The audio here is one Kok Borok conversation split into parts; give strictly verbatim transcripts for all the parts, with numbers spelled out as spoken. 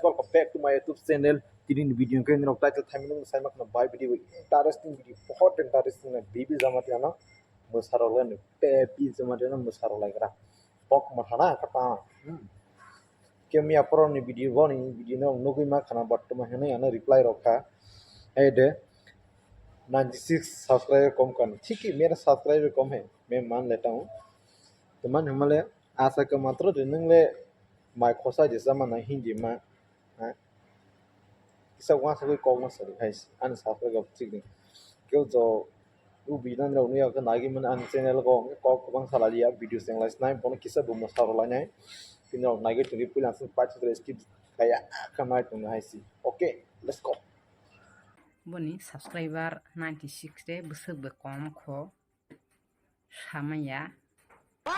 Welcome back to my YouTube channel. Tini ni video khe norok title thaimani sai ma khna bai video interesting video, bahut interesting na Baby Jamatia no mwsarok le no Baby Jamatia no mwsarok lai gra. Pok ma thana kata. Hmm. Kemia pro ni video bo ni video no nugui ma khna bottoman hwnwi ano reply rok kha. Hey de ninety six subscriber kom kan. Thik hi mera subscriber kom hai. Main man leta hu. Teman hwnmale asa khe matro de nwng le mai khosa je sama na Hindi ma. Ha? Kisa uansugui kok no sadi hai ani subscribe rok chikni. Keu jo u video rok nugui khe nagui mani ani channel o kok kwbang salaliya video chenglai snai bono kisa bo mwsarok lainai. Tini rok nagui tongdi puila ang sini part three skip kaya kha nai tongno hai si. Okay, let's go. Boni subscriber ninety six de bwswk bai kom kho. Samaya.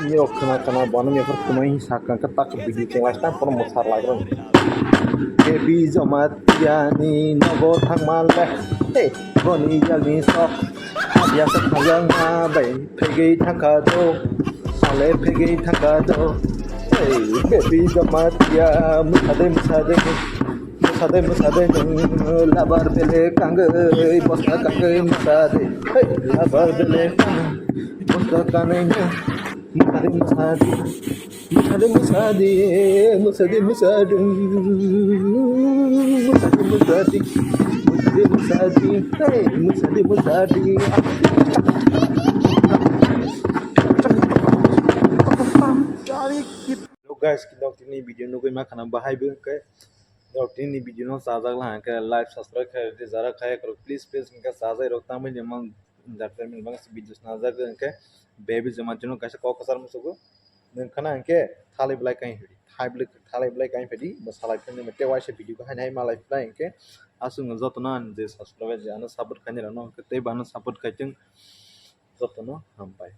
Yo khna khna bono me phar khumai hi sakha khe tak video chenglai snai bono mwsarok lai gra. Baby Jamatia ni nogo thangma le. Hey, boni yagni sok. Adia sa khajang ma bai phegei thangkha do. Sale phegei thangkha do. Hey, Baby Jamatia, mwsade mwsade. Mwsade mwsade nwng labar bele kangwi bosta kangwi mwsade. Hey, labar bele kangwi bosta kangwi nwng. Mwsade mwsade. Mwsade mwsade. Mwsade mwsade. Mwsade mwsade. Mwsade mwsade. Hey, mwsade mwsade. Hello guys, kinok tini video nugui ma khana bahai bo khe. Norok tini video no chajak la hwnkhe like, subscribe khai rwdi, jara khai rok please, please, hwnkhe chajak rok tangwi ni mang entertainment bangsi video snajak hwnkhe Baby Jamatia no kaisa kok kwchar musugo. Nwng khana hwnkhe thalai belai kain phedi, thalai belai, thalai belai kain phedi, bo salai phedi, tei waisa video khe haino hai malai phai hwnkhe aswk no jotono ani je subscribe je ano support khainai rok no hwnkhe tei bo ano support khai thung, jotono hambai.